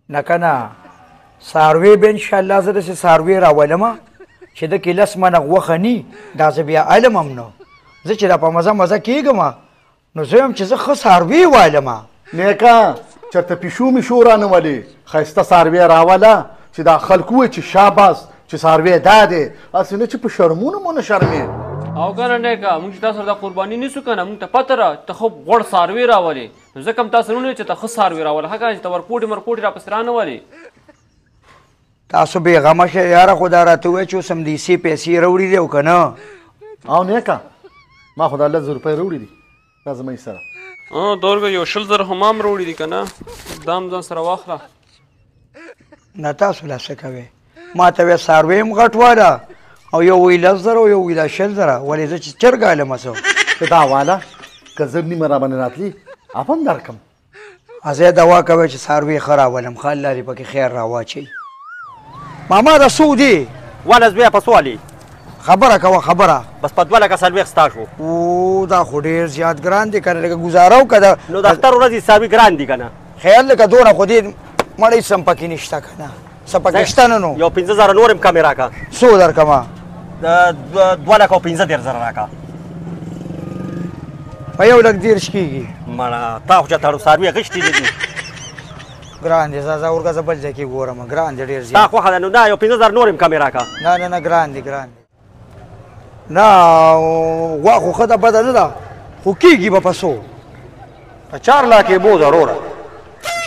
نه که نه څاروی به انشاءالله زه داسې څاروی راولم چې ده کې 10 منه غوښه ني، دا زه بیا علم هم نو زه چې دا په مزه مزه کېږم نو زه یم چې زه ښه څاروی والم. نیکه چېرته پیشو میشو رانه ولې، ښایسته څاروی راوله چې دا خلک ووایي چې شاباس چې څاروی دا دی، هسې نه چې په شرمونو مو نه شرمې. او که نه نیکه موږ چې تا سره دا قرباني نیسو که نه موږ ته پته ده ته ښه غوړ څاروی راولې، نو ځکه هم تا سره ونه چې ته ښه څاروی راوله، ښه که نه چې ته ورکوټې مرکوټې راپسې رانه ولې. تاسو بېغمه شئ یاره، خو دا راته ووایه چې اوس هم دې څه پیسې راوړي دي او که نه؟ او نیکه ما خو دا 10,000 روپۍ راوړي دي، دا زما یې سره. دورګه یو 20,000 خو ما هم راوړي دي که نه، دا هم ځان سره واخله. نه تاسو لا څه کوئ؟ ما ته وایي څاروی هم غټ واله او یو وایي 10,000 او یو وایي دا 20,000، ولې زه چې چرګ عالم څه؟ ته دا واله که 1.5 راباندې راتلي هغه هم درکړم. ازه دوا کوئ چې څاروی ښه راولم، ښه الله دې پکې خیر راواچوي. ماما دا څو دی؟ واله زویه په څو والې؟ خبره کوه خبره. بس په 2,40,000 ستا شو. او دا خو ډېر زیات ګران دی که نه، لږه ګوزاره وکړه. دا نو د اختر ورځې څاروي ګران دي که نه؟ خیال لکه دونه خو دې مړی څه هم پکې نشته که نه، څه پکې شته نه. نو یو 5,000 نور هم کمې راکړه. څو درکړمه؟ 2,35,000 راکړه. په 1,30,000 کېږي. مړه تا خو چې تړو څاروي غشتي دي. ګران دی، زه ورګه زه بل ځای کې ګورم، ګران دی ډېر زیات. تا خوښه ده نو نه یو 5,000 نور هم کمې راکړه. نه نه نه ګران دی ګران دی. نه غوا خو ښه ده بده نه ده، خو کېږي به په څو؟ په 4 لاکه یې بوځه وروره.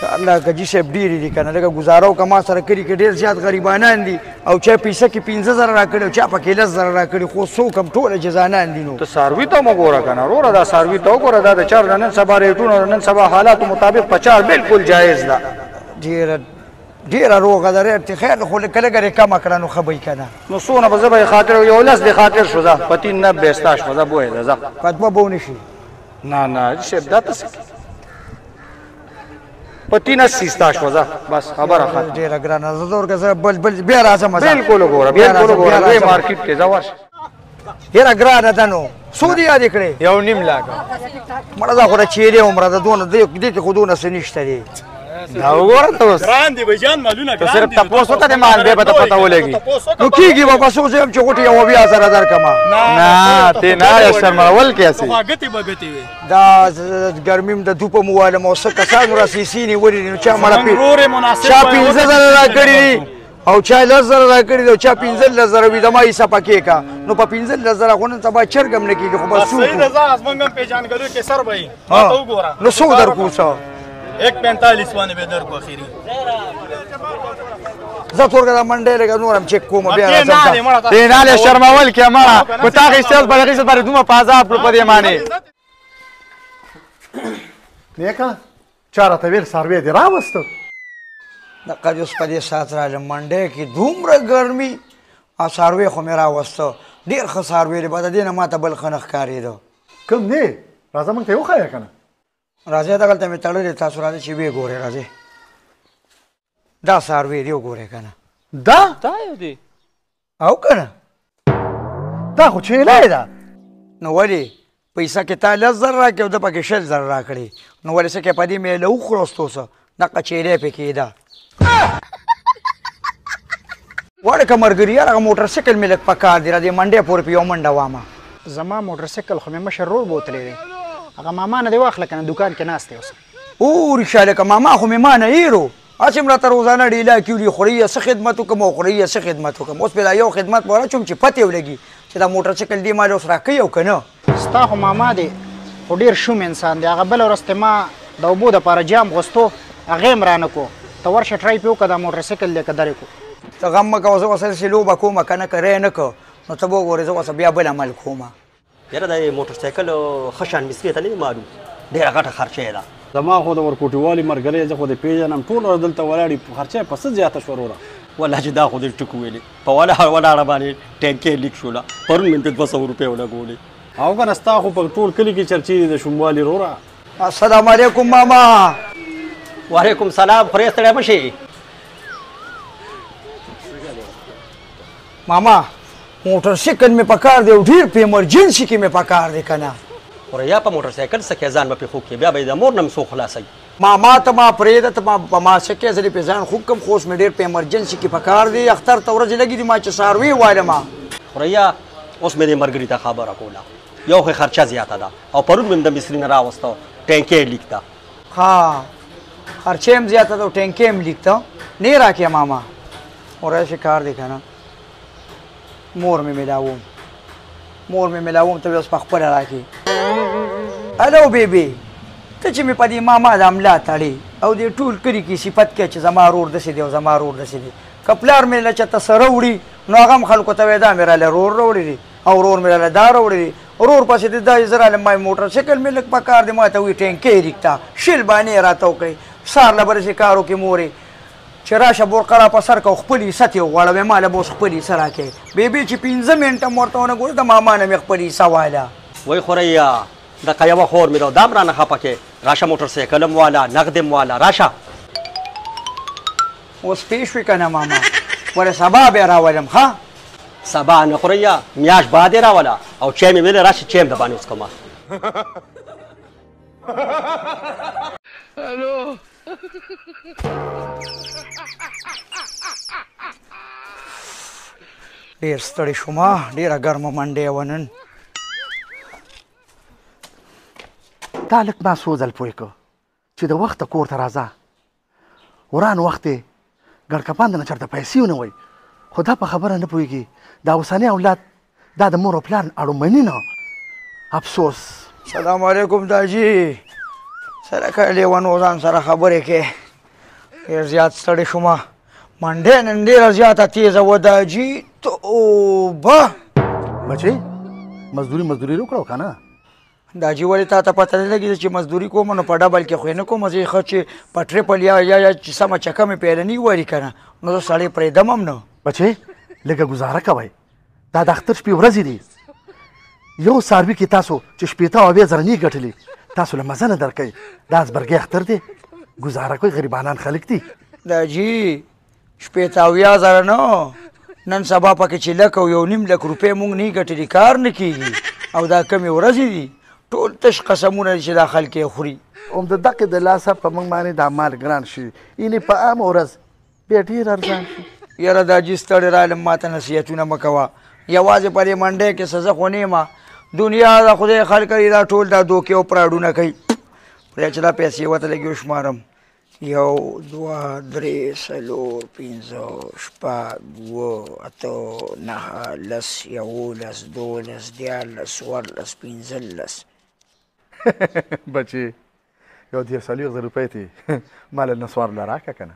4 لاکه جي صاحب ډېرې دي که نه، لږه ګوزاره وکړه. ما سره کلي کې ډېر زیات غریبانان دي او چا پیسه کې 5,000 راکړي او چا پکې 10,000 راکړي، خو څوک هم ټول عاجزانان دي. نو ته څاروي ته مه ګوره که نه وروره، دا څاروي ته وګوره، دا د چار د نن سبا ریټونو د نن سبا حالاتو مطابق په 4 بالکل جایز ده. ډېره ډېره روغه ده ریټ خیر، خو لږه لږه یې کمه کړه نو ښه به وي که نه. نو څونه به زه به یې خاطر یو 10 دې خاطر شو، ځه په 3.90 ستا شوه، ځه بویه ده ځه. په 2 به ونه شي؟ نه نه حاجي صاحب دا ته څه په 3.80 ستا شوه، ځه بس خبره ختمه. ډېره ګرانه ده، زه ورکه زه بل بل بیا راځم. ځه بالکل وګوره بالکل وګوره، لوی مارکیټ دی، ځه ورشه. ډېره ګرانه ده. نو څو دې یادې کړې؟ 1.5 لاکه. مړه دا خو د چیرې عمره ده، دونه دې کې خو دونه څه نشته دی. دا وګوره ته اوس ګران دی بھایجان، مالونه ګران دي. ته صرف تپوس وکړه د مال دی به ته پته ولګي. نو کېږي به په څو؟ زه یم چې غوټې یو 70,000 درکړم. نه ته نه یې شرمول کې هسې. خو ګتې به ګتې وي. دا ګرمي هم د دوپه مو والم او څه کسان راسیسي نیولي دي، نو چا مړه چا 5,000 راکړي دي او چا 10,000 راکړي دي او چا 15,000 وي، زما حصه پکې که نو په 15,000 خو نن سبا چرګ هم نه کېږي. خو بس صحیح ده، ځه زمونږ هم پېژندګلو کې سر به یې. ماته وګوره نو څو درکړو؟ څه 1.45 باندې به درکو اخري. زه تورګه دا منډی لږه نور هم چک کوم بیا راځم. دې نه له شرمول کې مړه خو تا اخیستی اوس به دغې څه باندې دومره په عذاب کړو په دې معنی. نیکه چا راته ویل څاروی دې راوسته؟ دقه دې اوس په دې ساعت راغلم، منډی کې دومره ګرمي او څاروی خو مې راوسته، ډېر ښه څاروی دی، به د دې نه ما ته بل ښه نه ښکارېده. کوم دی؟ راځه موږ ته یې وښیه که نه. راځئ دغلته مې تړلی، تاسو راځئ چې ویې ګورئ. راځئ دا څاروی دی وګورئ که نه. دا دا یو دی او که نه؟ دا خو چیلی ده. نو ولې پیسه کې تا 10,000 راکړې او ده پکې 20,000 راکړې، نو ولې څه کې په دې مېله وخوړوستو څه دقه چیلی پې کېده. وړکه ملګري یاره هغه موټرسایکل مې لږ پکار دی، را دې منډې پورې په یو منډه وامه. زما موټرسایکل خو مې مشر ورور بوتلی دی، هغه ماما نه دی واخله که نه، دوکان کې ناست دی اوس. او رښتیا لکه ماما خو مې ما نه هېرو، هسې هم راته روزانه ډیلا کېږي، خوري یې څه خدمت وکړم او خوري یې څه خدمت وکړم. اوس پې دا یو خدمت به وراچوم چې پتې ولګي چې دا موټرسایکل دې مال اوس راکوي او که نه. ستا خو ماما دی خو ډېر شوم انسان دی، هغه بله ورځ ته ما د اوبو دپاره جام غوستو هغه یې هم رانه کړو، ته ورشه ټرای پې وکړه دا موټرسایکل دی که درې کړو. ته غم مه کوه، زه ورسره داسې لوبه کومه که نه که ری نه کړ نو ته به وګورې زه ورسره بیا بل عمل کومه. یاره دا موټرسایکل ښه شان مستري ته نه دی معلوم، ډېره غټه خرچه یې ده. زما خو د ورکوټیوالي ملګری زه خو دې پېژنم، ټول ورځ دلته ولاړ یي، خرچه یې په څه زیاته شوه وروره؟ والله چې دا خو دې ټکو ویلې، په ولاړه ولاړه باندې ټانکې لیک شوله، پرون مې پرې 200 روپۍ ولګولې. او که نه ستا خو په ټول کلي کې چرچې دي د شوموالي وروره. السلام علیکم ماما. وعلیکم سلام، خورې ستړی مه شې. ماما موټرسایکل مې پکار دی او ډېر په ایمرجنسي کې مې پکار دی که نه. خورې یا په موټرسایکل څه کې ځان به پې خوږ کړې، بیا به یې د مور نه هم څوک خلاصوي. ماما ته ما پرېږده، ته ما په ما څه کوې؟ زه دې پرې ځان خوږ کړم، خو اوس مې ډېر په ایمرجنسي کې په کار دی، اختر ته ورځې لګې دي، ما چې څاروي والم. خوریا اوس مې دې ملګري ته خبره کوله، یو خو خرچه زیاته ده او پرون مې هم د مصري نه راوسته، ټانکۍ یې لیک ده. ها خرچه هم زیاته ده او ټانکۍ هم لیک ده، نه یې راکړې ماما. ورشه کار دی که نه، مور مې ملاوم، مور مې ملاوم، ته اوس په خپله راکړې. الو بیبي، ته چې مې په دې ماما د ملا تړې او دې ټول کلي کې صفت کوې چې زما ورور داسې دی او زما ورور داسې دی، که پلار مې له چاته سره وړي نو هغه هم خلکو ته وایي دا مې راله ورور راوړی دی او ورور مې راله دا راوړی دی، ورور پسې دې دا زه رالم، ما موټر سایکل مې لږ په کار دی، ما ته وایي ټانکۍ ریکته، 20 بانې یې راته وکړې، سهار له به داسې کار وکړې مورې چې راشه بورقه را په سر که او خپل حصه ترې وغواړه، وایي ما له به اوس خپل حصه راکړې. بیبي چې 5 منټه هم ورته ونه ګورې د ماما نه مې خپل حصه واله. وایي خوریا دقه یوه خور مې ده، دا هم رانه خفه کې، راشه موټر سایکل هم واله، نغد هم واله، راشه. اوس پېښ شوې که نه ماما؟ ولې سبا به یې راولم. ښه سبا نه خوریا، میاشت بعد یې راوله او چای مې ویلې راشه چای هم د باندې وڅښم. ډېر ستړی شوم، ډېره ګرمه منډه وه نن. دا هلک ما څو ځل پوه کړ چې د وخته کور ته راځه، وران وخت دی، ګړکپان د نه چېرته پیسې ونه وایي، خو دا په خبره نه پوهېږي. دا اوسنی اولاد دا د مور او پلار اړو مني نه. افسوس. سلام علیکم داجي، سره که لیونو ځان سره خبرې کې، ډېر زیات ستړی شوم، منډه نن ډېره زیاته تېزه وه داجي، توبه. بچې مزدوري مزدوري وکړه که نه؟ داجي ولې تا ته پته نه لګېده چې مزدوري کوم نو په ډبل کې خو یې نه کوم، زه یې ښه چې په ټریپل یا یا یا چې سمه چکه مې پیله نه وي که نه نو زه سړی پرېږدم هم نه. بچې لږه ګزاره کوئ، دا د اختر شپې ورځې دي، یو څاروي کې تاسو چې 60 او 70 زره نه ګټلي تاسو له مزه نه درکوي، دا ازبرګی اختر دی، ګزاره کوئ، غریبانان خلک دي. داجي 60 او 70 زره نه، نن سبا پکې چې 1 او 1.5 لک روپۍ مونږ نه ګټلي کار نه کېږي، او دا کمې ورځې دي، ټول تش قسمونه دي چې دا خلک یې خوري. هم د دقې د لاسه په موږ باندې دا مال ګران شي، یعنې په عامه ورځ بیا ډېر ارزان شي. یاره دا جي ستړی رالم، ما ته نصیحتونه مه کوه، یوازې په دې منډۍ کې څه زه خو نه یم، دنیا د خدای خلک دي، دا ټول دا دوکې او پراډونه کوي. پرې چې دا پیسې ورته لږې وشمارم، 1 2 3 4 5 6 7 8 9 10 11 12 13 14 15. بچې یو 43 زره روپۍ ته ما له نسوار له راکړه که نه؟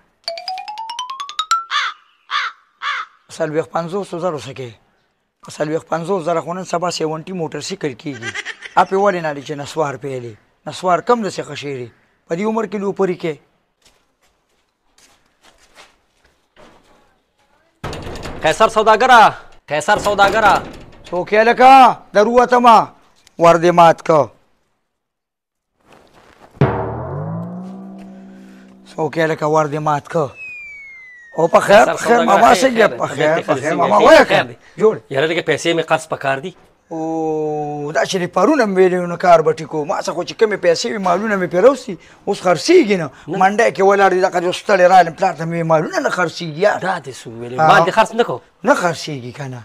40 50 زرو څه کوې؟ په 40 50 زره خو نن سبا 70 موټر سایکل کېږي، اپې ولې نه دی چې نسوار پیلې؟ نسوار کم داسې ښه شی دی، په دې عمر کې لوپري کې. قیصر سوداګره، قیصر سوداګره. څوک یې هلکه؟ در ووتمه، ور دې مات که. څوک یې هلکه؟ ور دې مات که. او په خیر، په خیر ماما، څنګه؟ په خیر، په خیر ماما. وایه که جوړ. یاره لږه پیسې مې قرض پکار دي. او دا چې دې پرون هم ویلي نو کار به ټیک و، ما څه خو چې کمې پیسې وي مالونه مې پرې راوستي، اوس خرڅېږي نه، منډۍ کې ولاړ دي، دغه دې ستړی رالم، پلار ته مې مالونه نه خرڅېږي یار. دا دې څه وویلې؟ مال دې خرڅ نه کړو؟ نه خرڅېږي که نه.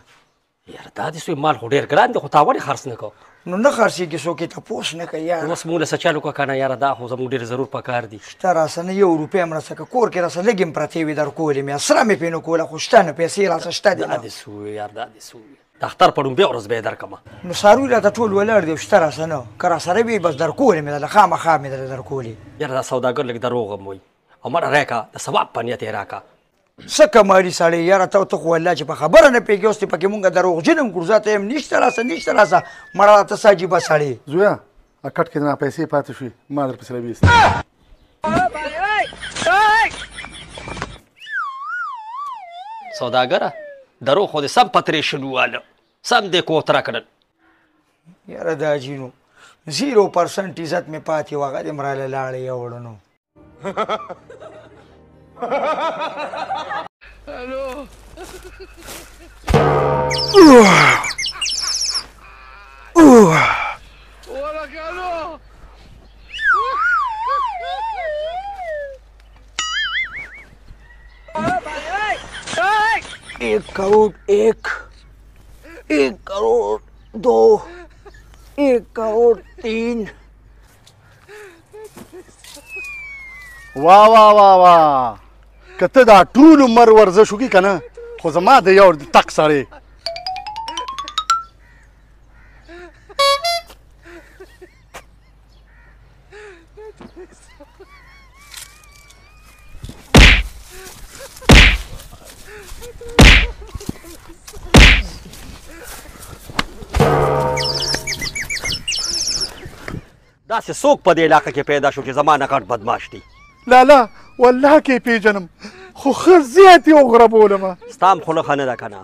یاره دا دې څه مال خو ډېر ګران دی، خو تا ولې خرڅ نه کړو؟ نو نه خرڅېږي، څوک یې تپوس نه کوي یار. اوس موږ له څه چل وکړه که نه یاره، دا خو زموږ ډېر ضرور پکار دي. شته راسه نه یو روپۍ هم راسه، که کور کې راسه لږې هم پرتې وي درکولې مې، سره مې پرې نه کوله، خو شته نه پیسې راسه شته دي. دا دې څه وویل یار، دا دې څه وویل؟ د اختر په ړومبۍ ورځ به یې درکړم. نو څاروي راته ټول ولاړ دي او شته راسه نه، که راسره وي بس درکولې مې درله، خامخا مې درله درکولې. یاره دا سوداګر لږ دروغ هم وایي، او مړه راکړه د ثواب په نیت یې راکړه. څه کمالي سړی یاره ته خو والله چې په خبره نه پوهېږې، اوس دې پکې مونږ دروغجن هم کړو، زه ته یم نشته راسه نشته راسه، مړه راته څه عجیبه سړی. زویه کټ کې زما پیسې پاتې شوې، ما درپسې راویستې. سوداګره درو خو دې سم په ترې شل وواله، سم دې کوتره کړل. یاره دا جینو 0% عزت مې پاتې و، هغه دې هم راله لاړې یوړه نو. 1 crore 1, 1 crore 2, 1 crore 3. وا وا وا وا، که ته دا ټول عمر ورزش وکړي که نه، خو زما د یو تک سړی. داسې څوک په دې علاقه کې پیدا شو چې زما نه غټ بدماش دی؟ لالا والله کې پیژنم، خو ښه زیات یې وغربولم. ستا هم خوله ښه نه ده که نه،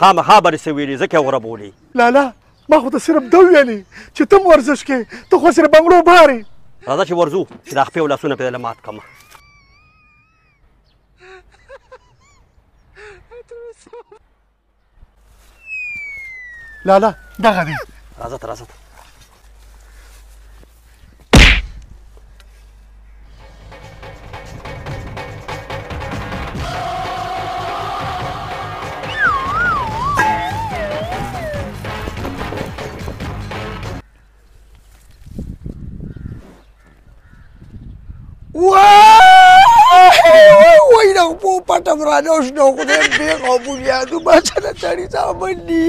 خامخا به دې څه ویلي ځکه یې وغربولې. لالا ما خو ته صرف ده ویلي چې ته هم ورزش کې، ته خو صرف بنګړو بارې. راځه چې ورځو چې دا خپې او لاسونه پرې له مات کړم. لالا دغه دی. راځه ته راځه ته. وای د خپو پټه ورانه شنه، خدای بېخ او بنیادو ما سره سړي زامن دي.